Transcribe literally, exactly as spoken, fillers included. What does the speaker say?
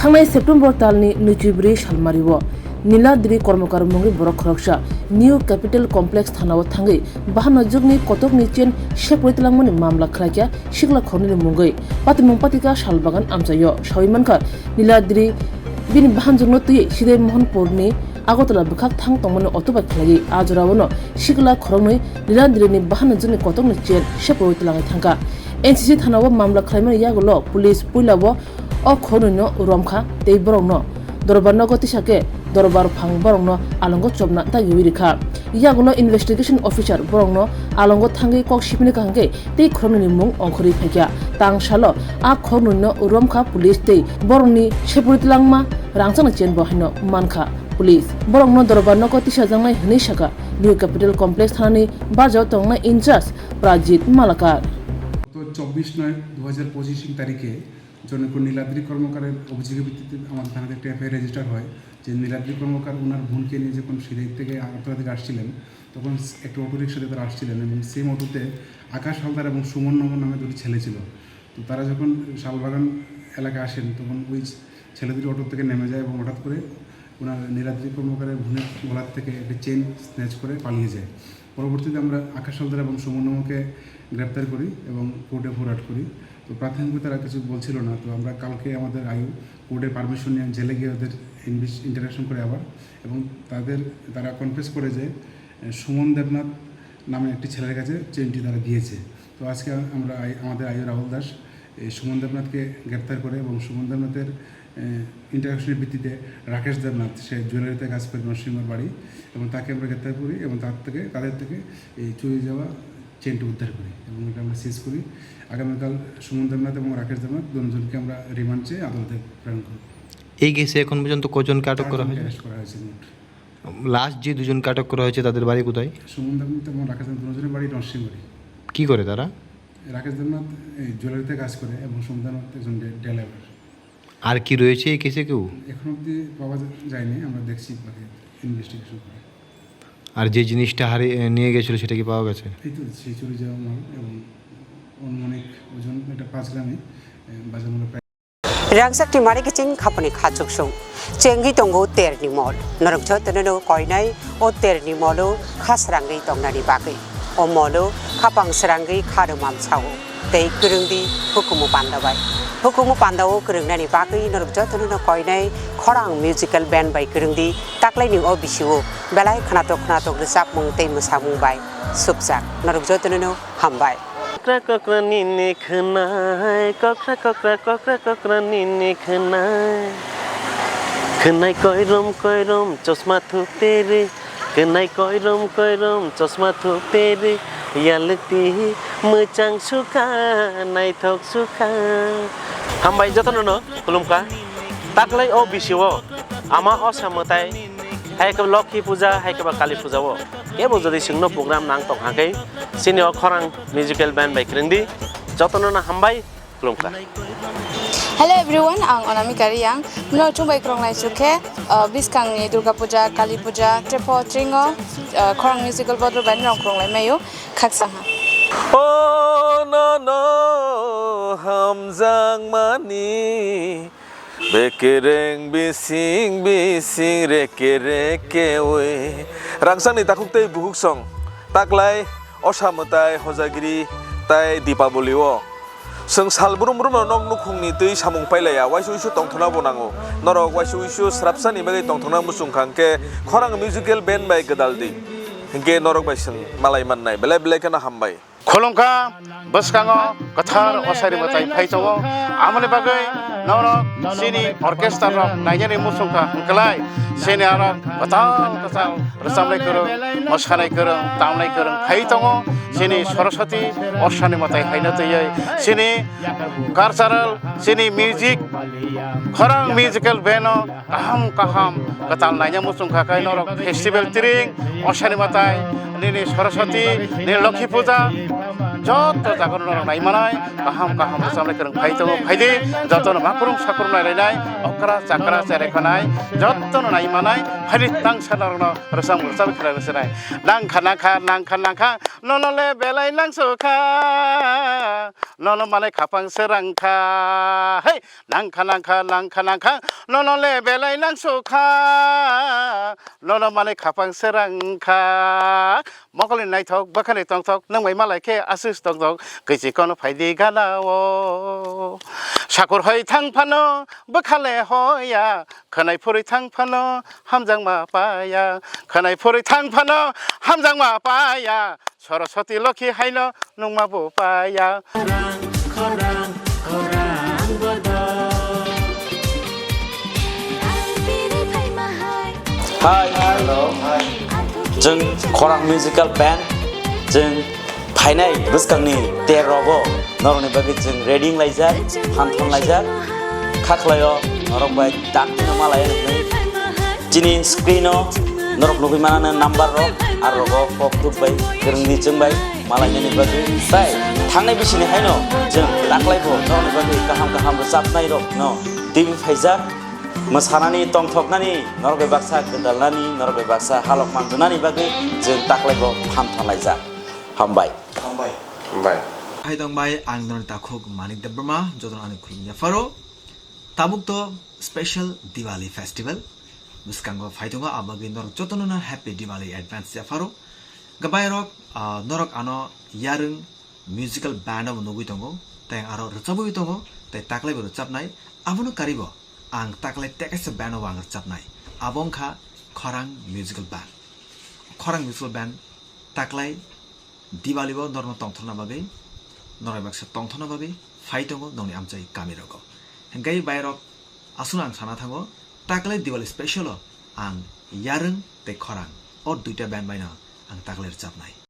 Thangnai September talni nwichibrwi salmario Niladri Kormokar mungwi borok khoroksa New Capital Complex thanao thangwi bahanajwkni kotokni chain seprwi twlangmani mamla khlaikha sikla khoroknwini mungwi. Patimung patika salbagan amchaio sawi mankha Niladri bini bahanjwkno twiwi Sidai Mohanpurni Agartala bwkhak thang tongmani auto bai khlaiwi. A jorao sikla khoroknwi Niladrini bahanajwkni kotokni chain seprwi twlangwi thangkha. N C C thanao mamla khlaimani yagulo police puilao o khoroknwino romkha tei borokno Dorbar nogo tisa khe Dorbar phang borokno alongo chopna dagiwi rikha. Yagulo investigation officer borokno alongo thangwi kok sipini kaham khe tei khoroknwini mung ongkhorwi phaikha. Tang salo a khoroknwino romkha police tei borokni seprwi twlangma rangchakni chain bo haino mankha police. Borokno Dorbar nogo tisajaknai hwnwi sakha New Capital Complex thanani barjao tongnai in charge Prajit Malakar. গত চব্বিশ নয় দু হাজার পঁচিশ তারিখে জনৈক নীলাদ্রি কর্মকারের অভিযোগের ভিত্তিতে আমাদের থানাতে একটা এফআইআর রেজিস্টার হয় যে নীলাদ্রি কর্মকার ওনার বোনকে নিয়ে যখন সিলেট থেকে আগরতলা থেকে আসছিলেন, তখন একটা অটোরিকশাতে তারা আসছিলেন এবং সেম অটোতে আকাশ হালদার এবং সুমন নগর নামে দুটি ছেলে ছিল। তো তারা যখন শালবাগান এলাকায় আসেন, তখন ওই ছেলে দুটি অটো থেকে নেমে যায় এবং হঠাৎ করে ওনার নীলাদ্রি কর্মকারের বোনের গলার থেকে একটা চেইন স্ন্যাচ করে পালিয়ে যায়। পরবর্তীতে আমরা আকাশ হালদার এবং সুমন নগরকে গ্রেপ্তার করি এবং কোর্টে ফরওয়ার্ড করি। তো প্রাথমিকভাবে তারা কিছু বলছিল না। তো আমরা কালকে আমাদের আইও কোর্টের পারমিশন নিয়ে জেলে গিয়ে ওদের ইনভেস-, ইন্টারোগেশন করে আবার, এবং তাদের, তারা কনফেস করে যে, এ, সুমন দেবনাথ নামে একটি ছেলের কাছে চেইনটি তারা দিয়েছে। তো আজকে আমরা আই-, আমাদের আইও রাহুল দাস এই সুমন দেবনাথকে গ্রেপ্তার করে এবং সুমন দেবনাথের, এ, ইন্টারোগেশনের ভিত্তিতে রাকেশ দেবনাথ, সে জুয়েলারিতে কাজ করে নরসিংহর বাড়ি, এবং তাকে আমরা গ্রেপ্তার করি এবং তার থেকে, তাদের থেকে এই চুরি যাওয়া চেইনটি উদ্ধার করি এবং এটা আমরা সিজ করি। আগামীকাল সুমন দেবনাথ এবং রাকেশ দেবনাথ দুজনকে আমরা রিমান্ড চেয়ে আদালতে প্রেরণ করব। এই কেসে এখন পর্যন্ত কজনকে আটক করা চারজনকে হয়েছে? অ্যারেস্ট করা হয়েছে মোট। লাস্ট যে দুজনকে আটক করা হয়েছে তাদের বাড়ি কোথায়? সুমন দেবনাথ এবং রাকেশ দেবনাথ দুজনের বাড়ি নরসিংহবাড়ি। কি করে তারা? রাকেশ দেবনাথ এই জুয়েলারিতে কাজ করে এবং সুমন দেবনাথ একজন ডে-, ড্রাইভার। আর কি রয়েছে এই কেসে কেউ? এখন অবধি পাওয়া যা-, যায়নি, আমরা দেখছি বাকি ইনভেস্টিগেশন করে। আর যে জিনিসটা হারিয়ে, নিয়ে গেছিল সেটা কি পাওয়া গেছে? এই তো সেই চুরি যাওয়া মাল এবং অনুমানিক ওজন এটা পাঁচ গ্রামে, এ, বাজার মূল্য প্রায় Rangchak ni mari kiching khapani kha chuksung. Chengwi tongo terni mol. Norok jotono no koinai o terni molo kha srangwi tongnani bagwi. O molo khapang srangwi kha rwmam sao. Tei kwrwngdi hukumu panda bai. Hukumu panda o kwrwngnani bagwi norok jotono no koinai khorang musical band bai kwrwngdi taklaini o bisio belai khnatok khnatok rwchapmung tei mwsamung bai supjak. Norok jotono no hambai. Kokra kokra nini khwnai, kokra kokra kokra kokra nini khwnai. Khwnai koirom koirom chosma thupteri, khwnai koirom koirom chosma thupteri, yalukti mwchang sukha, naithok sukha. Hambai jotono no khulumkha. Taklai o bisio ama osa mwtai, hai khe Lokhi puja, hai khe ba Kali puja o. Kebo jodi chwngno program nang tong hakhe, chini o khorang musical band bai kwrwngdi. Jotono no hambai, khulumkha. Hello everyone, ang Anamika Riyang. Mino chumbai kwrwngnai chukhe, uh, bwskangni Durga Puja, Kali Puja, Trepo, Tringo, uh, khorang musical bodol bai norok kwrwnglai maio, khaksa ha. O no no hamjakmani. Bekereng bising bising reke reke oi. Rangchakni takhuk tei bukhuk song. Taklai osa mwtai hojagiri tai Dipaboli o. Chwng sal brum brum no nok nukhungni twi samung pailaiya, waisa uisu tongthokna bo nango. Norok waisa uisu srapsani bagwi tongthokna muchung kha hwnkhe khorang musical band bai gwdal di. Hwnkhe norok bai chwng malai mannai. Belai belai kheno hambai. Khulumkha bwskango kwthar osari mwtai phai tongo. Amoni bagwi norok chini orchestra rok nainani muchungkha hwnkhlai chini aro kwtal kwtal rwchapnai kwrwng, mwsanai kwrwng, tamnai kwrwng phai tongo. Chini Saraswati osani mwtai haino twiwi chini cultural, chini music, khorang musical band o kaham kaham kwtal naina muchung kha khe norok festival tring, osani mwtai, nini Saraswati, nini Lokhi puja, joto jaga o norok nai manai, kaham kaham rwchapnai kwrwng phai tongo, phai di, joto no makrung sakrung nai lainai, okra chakra cherai khanai, joto no nai manai, Haini tang sana rokno rwchapmung rwchapwi khwlai rwchapnai. Nangkha nangkha nangkha nangkha nono le belai nangsukha. Nono malai khapang srangkha. Hey, nangkha nangkha nangkha nangkha nono le belai nangsukha. Nono malai khapang srangkha. Mokolni naithok, bwkhani tongthok, nwng bai malai khe aswk tongthok, kwichi kono phaidi gana o. Sakur hoi thang phano, bwkhale hoya, khwnai phurwi thang phano, hamjakma paya, khwnai phurwi thang phano, hamjakma paya, Soroswati Lokhi haino nungma bo paya. Hai, hello, hai. Jeng Khorang Musical Band, jeng phainai bwskangni ter rogo norokni bagwi jeng ready wnglaijak, phanthon laijak, khaklaio norok bai dakti no malai nukni. Chini screen o norok nugwi manana number rok, ar rogo pok tuk bai, kwrwngni chwng bai malainani bagwi. Tai thangnai bisini haino jeng taklai bo norokni bagwi kaham kaham rwchapnai rok no twi phaijak. Mwsanani, tongthoknani, norok bai baksa gwdalnani, norok bai baksa halok manjwnani bagwi jeng taklai bo phanthon laijak. Hambai. Hambai. Hambai. Hai tong bai, ang norok takhuk Manik Debbarma, jotono ani khulumya pharo. Tabuk to special Diwali festival. Bwskango phai tongo, abagwi norok jotono no happy Diwali advance ya pharo. Gabai rok, ah, norok ano yarwng musical band bo nugwi tongo, tei aro rwchabwi tongo, tei taklai bo rwchabnai. Abono karibo ang taklai tekaisa band bo ang rwchabnai. Abo wngkha Khorang Musical Band. Khorang Musical Band taklai Diwali o norokno tongthokna bagwi, norok baksa tongthokna bagwi phai tongo nokni amchai kami rogo. Hingke bai rok aswkno ang sana thango, taklai Diwali special o ang yarwng tei khorang o duita band bai no ang taklai rwchabnai.